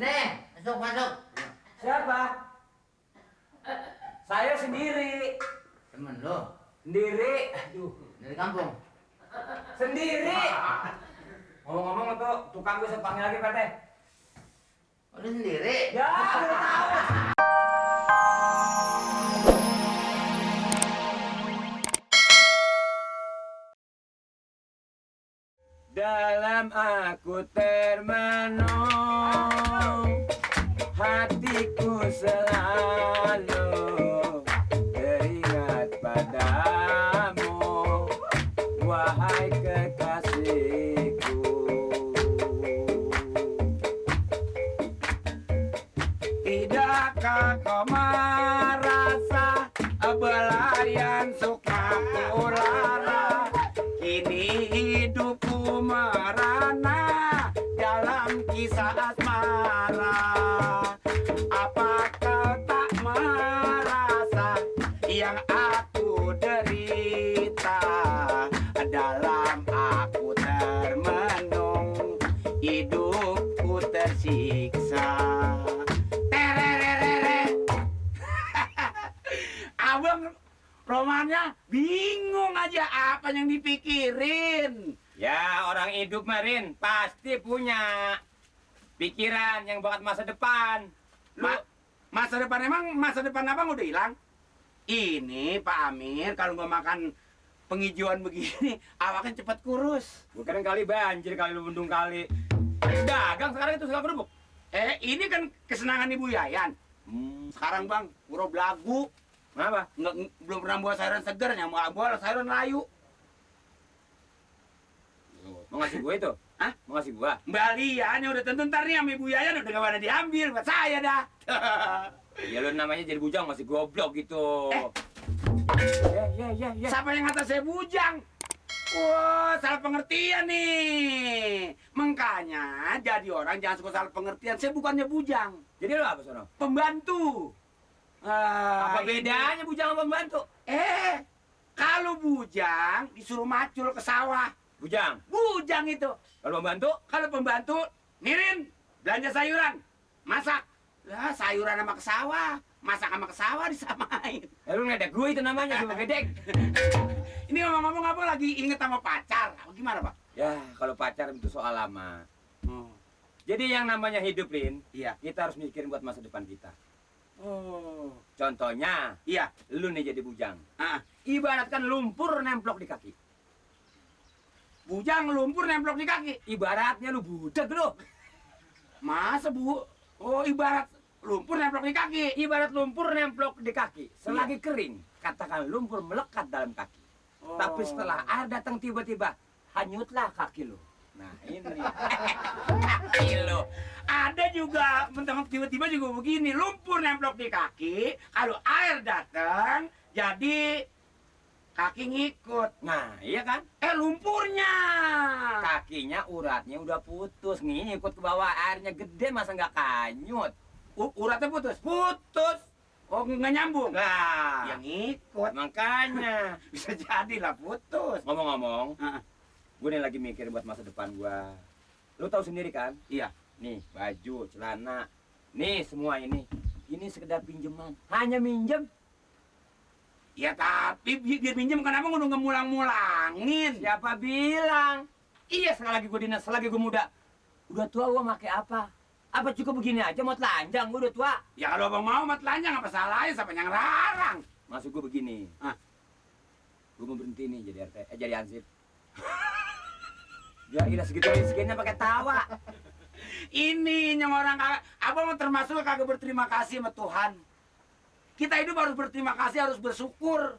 Sini, masuk, masuk. Siapa? Saya sendiri. Temen lo? Sendiri. Aduh, Dari kampung? sendiri. Ngomong-ngomong tuh tukang gue saya panggil lagi, Pak Teh. Oh, lu sendiri? Ya, udah tahu. Dalam aku termenung, hatiku selalu teringat padamu, wahai kekasihku. Tidakkah kau merasa belayan sukaku lara? Kini hidupku merana dalam kisah asmara. Apa kau tak merasa yang aku derita? Dalam aku termenung, hidupku tersiksa. Tererere. Abang romannya bingung aja apa yang dipikirin. Ya, orang hidup Marin pasti punya pikiran yang buat masa depan. Masa depan emang masa depan abang udah hilang? Ini Pak Amir kalau nggak makan penghijauan begini awaknya cepat kurus. Bukan kali banjir kali lu mendung kali. Dagang sekarang itu suka kerupuk. Ini kan kesenangan Ibu Yayan. Sekarang bang, pura belagu. Kenapa? Belum pernah buat sayuran segar, nyamuk buat sayuran layu. Mau ngasih gue itu? Hah? Mau ngasih gua? Mbak Lian udah tentu ntar nih sama Ibu Yayan udah gak pada diambil buat saya dah. Ya lu namanya jadi bujang masih goblok gitu. Ya. Siapa yang kata saya bujang? Wah, salah pengertian nih. Makanya jadi orang jangan suka salah pengertian. Saya bukannya bujang. Jadi lo apa sono? Pembantu. Apa bedanya bujang sama pembantu? Kalau bujang disuruh macul ke sawah. Bujang? Bujang itu. Kalau pembantu? Kalau pembantu nirin, belanja sayuran, masak. Lah sayuran sama ke sawah, masak sama ke sawah disamain. Lu ngedek gue itu namanya cuma gedek. Ini ngomong-ngomong apa lagi inget sama pacar? Apa gimana, Pak? Ya, kalau pacar itu soal lama. Jadi yang namanya hidup, Rin, iya, kita harus mikirin buat masa depan kita. Contohnya, iya, lu nih jadi bujang. Ibaratkan lumpur nemplok di kaki. Bujang lumpur nemplok di kaki. Ibaratnya lu budak lu. Masa bu? Oh, ibarat lumpur nemplok di kaki. Ibarat lumpur nemplok di kaki. Selagi kering, katakan lumpur melekat dalam kaki. Tapi setelah air datang tiba-tiba, hanyutlah kaki lu. Nah ini kaki lu. Ada juga mentang tiba-tiba juga begini, lumpur nemplok di kaki. Kalau air datang, jadi kaki ngikut. Nah iya kan? Lumpurnya kakinya uratnya udah putus, ngikut ke bawah, airnya gede masa nggak kanyut. Uratnya putus? Putus. Oh nggak nyambung? Nah yang ngikut. Makanya bisa jadilah putus. Ngomong-ngomong, gue nih lagi mikir buat masa depan gue. Lu tahu sendiri kan? Iya. Nih baju, celana, nih semua ini sekedar pinjaman. Hanya minjem. Ya tapi biar minjem kan abang udah ngemulang-mulangin. Siapa bilang? Iya sekali lagi gue dinas, selagi gue muda. Udah tua gue pakai apa? Apa cukup begini aja mau telanjang, gue udah tua. Ya kalau abang mau telanjang apa salahnya, siapa yang larang? Maksud gue begini. Gue mau berhenti nih jadi RT, jadi ansip. Ya ilah segitunya pakai tawa. Ini yang orang abang mau termasuk kagak berterima kasih sama Tuhan. Kita hidup harus berterima kasih, harus bersyukur.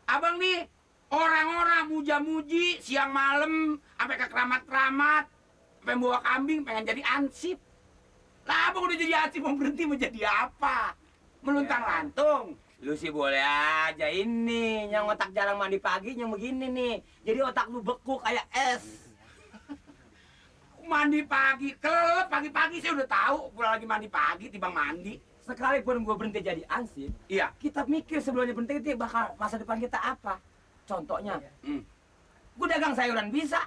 Abang nih, orang-orang muja-muji siang malam, sampai ke keramat-keramat, sampai bawa kambing, pengen jadi ansip. Lah abang udah jadi ansip, mau berhenti mau jadi apa? Meluntang lantung. Lu sih boleh aja ini, yang otak jarang mandi pagi, yang begini nih. Jadi otak lu beku kayak es. Mandi pagi, kelelep pagi-pagi saya udah tahu, pulang lagi mandi pagi, timbang mandi. Sekalipun gue berhenti jadi ansip, iya, kita mikir sebelumnya berhenti bakal masa depan kita apa. Contohnya, gue dagang sayuran bisa.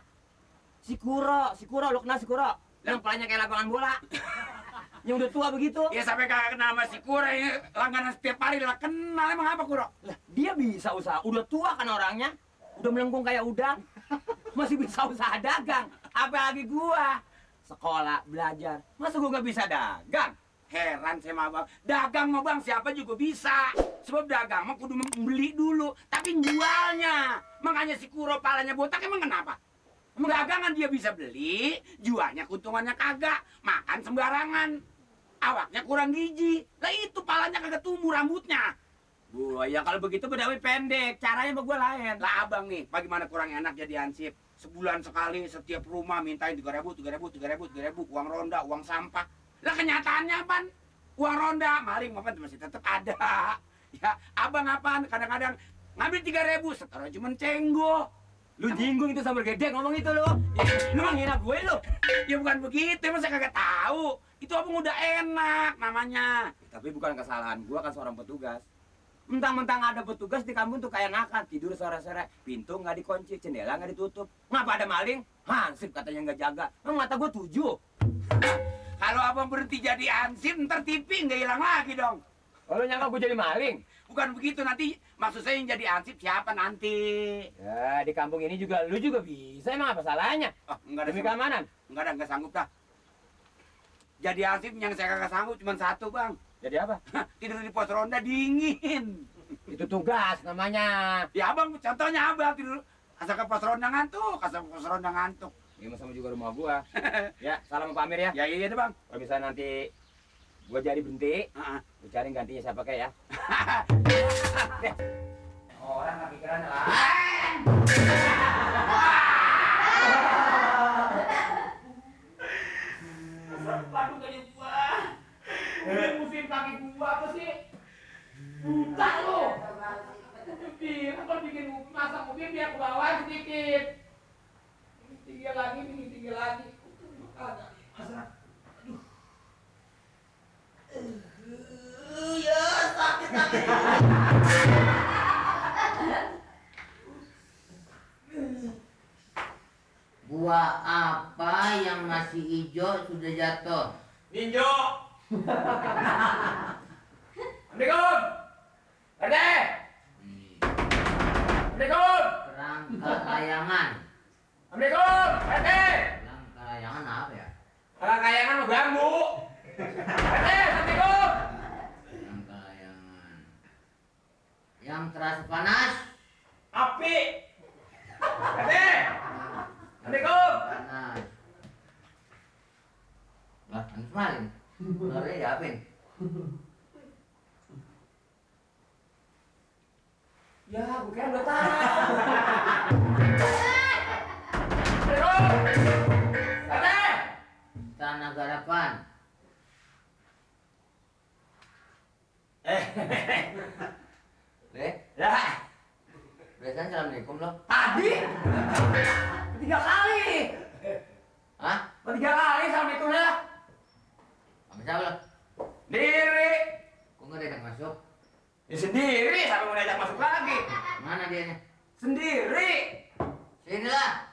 Si Kuro, lu kenal si Kuro? Yang palanya kayak lapangan bola. yang udah tua begitu? Ya sampai kagak kenal sama si Kuro ini langganan setiap hari lah kenal emang apa Kuro? Lah, dia bisa usaha. Udah tua kan orangnya. Udah melengkung kayak udang. Masih bisa usaha dagang. Apalagi gua. Sekolah, belajar. Masa gua nggak bisa dagang? Heran saya sama abang, dagang mah bang siapa juga bisa. Sebab dagang mah kudu membeli dulu, tapi jualnya. Makanya si Kuro palanya botak emang kenapa? Emang dagangan dia bisa beli, jualnya keuntungannya kagak, makan sembarangan. Awaknya kurang gizi, lah itu palanya kagak tumbuh rambutnya. Gua ya kalau begitu bedawi pendek. Caranya sama gua lain. Lah abang nih, bagaimana kurang enak jadi hansip? Sebulan sekali setiap rumah mintain 3.000, 3.000, uang ronda, uang sampah. Lah kenyataannya apaan? Uang ronda, maling apa masih tetap ada. Ya, abang apaan? Kadang-kadang ngambil 3.000, sekarang cuma cenggo. Lu jinggung itu sambil gede ngomong itu lu. Lu menghina gue lu. Ya bukan begitu, emang saya kagak tahu. Itu abang udah enak namanya. Tapi bukan kesalahan gua kan seorang petugas. Mentang-mentang ada petugas di kampung tuh kayak nakan, tidur sore-sore, pintu nggak dikunci, jendela nggak ditutup. Ngapa ada maling? Hansip katanya nggak jaga. Emang mata gua 7. Kalau abang berhenti jadi hansip, ntar TV nggak hilang lagi dong. Kalau nyangka gua jadi maling? Bukan begitu, nanti maksud saya yang jadi hansip siapa nanti? Ya, di kampung ini juga lu juga bisa. Emang apa salahnya? Oh, enggak ada Demi keamanan. enggak sanggup dah. Jadi hansip yang saya kagak sanggup cuma satu bang. Jadi apa? Tidur di pos ronda dingin. Itu tugas namanya. Ya abang, contohnya abang tidur asal ke pos ronda ngantuk, asal ke pos ronda ngantuk. Ini sama juga rumah gua. Ya, salam Pak Amir ya. Ya iya deh bang. Kalau misalnya nanti gua jadi berhenti, Heeh. lu cari gantinya siapa kayak ya. Deh. Orang nggak pikiran lah. Padu kayak gua. Ini musim kaki gua apa sih? Buta lo. Biar kalau bikin masak mobil biar ke bawah sedikit. Tinggal lagi. Masa. Aduh. Ya sakit. Buah apa yang masih hijau sudah jatuh? Ninjo. Assalamualaikum. Ade. Assalamualaikum. Kerangka layangan. Assalamualaikum. Ade. Kerangka layangan apa ya? Kalau kayangan mau bambu. Ade, assalamualaikum. Kerangka layangan. Yang terasa panas. Api. Ade. Assalamualaikum. Panas. Lah, panas maling. Lari diapin? Ya, gua kira udah tahu. Assalamualaikum. Ade. Tanah garapan. Ya, Biasanya assalamualaikum lo. tadi 3 kali. Hah? 3 kali assalamualaikum lah. Sama siapa lo? Diri. Kok nggak diajak masuk? Ya sendiri, sampai mau diajak masuk lagi. Mana dianya? Sendiri. Sini lah.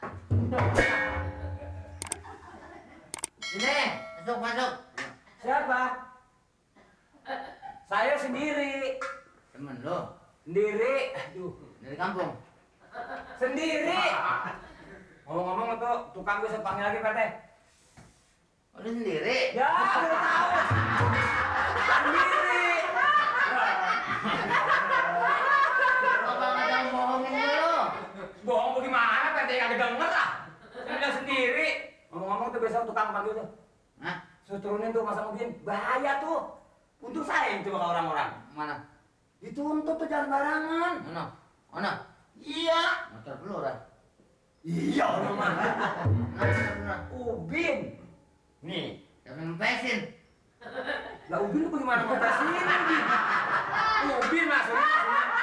Sini, masuk. Siapa? Saya sendiri. Temen lo Sendiri. Aduh, dari kampung. sendiri. Ngomong-ngomong tuh tukang gue panggil lagi Pak Teh. Oh, lu sendiri? Ya, udah tahu. Sendiri. Abang ada bohongin lo. Bohong bagaimana Pak Teh kagak denger ah. Saya bilang sendiri. Ngomong-ngomong tuh besok tukang panggil tuh. Hah? Suruh turunin tuh masa mobil. Bahaya tuh. Untung saya yang coba ke orang-orang. Mana? Dituntut tuh jangan barangan. Mana? Iya. Motor pelurah. Iya, orang mana? Motor pelurah. Ubin. Nih. Siapa yang mempesin? Lah Ubin lu bagaimana mau kasih? Ubin maksudnya.